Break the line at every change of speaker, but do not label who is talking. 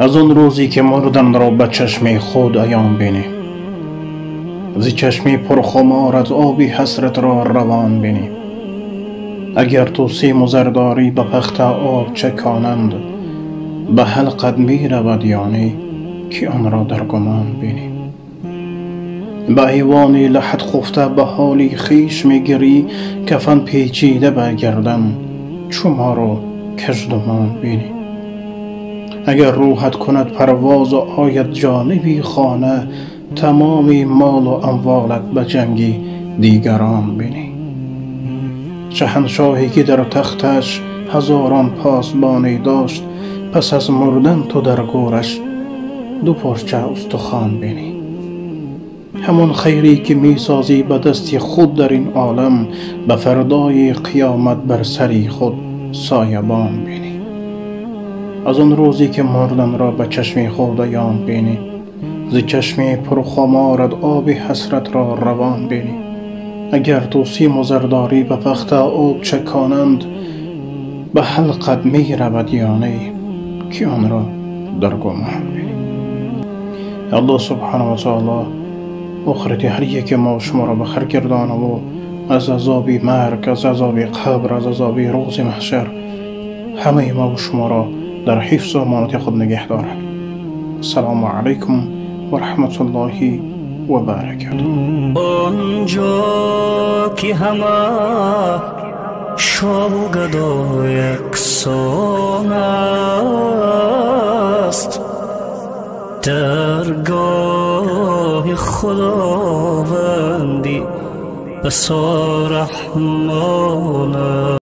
Аз он рӯзе ки мурданро ба чашми худ аён бинӣ, зи чашми пурхуморат оби ҳасратро равон бинӣ. Агар ту симу зар дорӣ ба пахта об чаконанд, ба ҳалқат меравад ё не ки онро дар гумон бинӣ. Ба айвони лаҳд хуфта ба ҳоли хеш мегирӣ, кафан печида ба гардан чу моро каждумон бинӣ. Агар рӯҳат кунад парвозу ояд ҷониби хона, тамоми молу амволат ба ҷанги дигарон бинӣ. Шаҳаншоҳе ки дар тахташ ҳазорон посбонӣ дошт, пас аз мурдан ту дар гӯраш ду порча устухон бинӣ. Ҳамон хайре ки месозӣ ба дасти худ дар ин олам, ба фардои қиёмат бар сари худ соябон бинӣ. Аз он рӯзе ки мурданро ба чашми худ аён бинӣ, зи чашми пурхуморат оби ҳасратро равон бинӣ. Агар ту симу зар дорӣ ба пахта об чаконанд, ба ҳалқат меравад ё не ки онро дар гумон бинӣ. Аллоҳ субҳанаҳу ва таоло охирати ҳар яке мо шуморо ба хайр гардонаву аз азоби марг, аз азоби қабр, аз азоби рӯзи маҳшар ҳамаи мо шуморо дар ҳифзу амонати худ нигаҳ дорад. Ассалому алайкум ва раҳматуллоҳи ва баракатуҳ.
Он ҷо ки ҳама шоҳу гадо яксон аст, даргоҳи Худованди басо Раҳмон.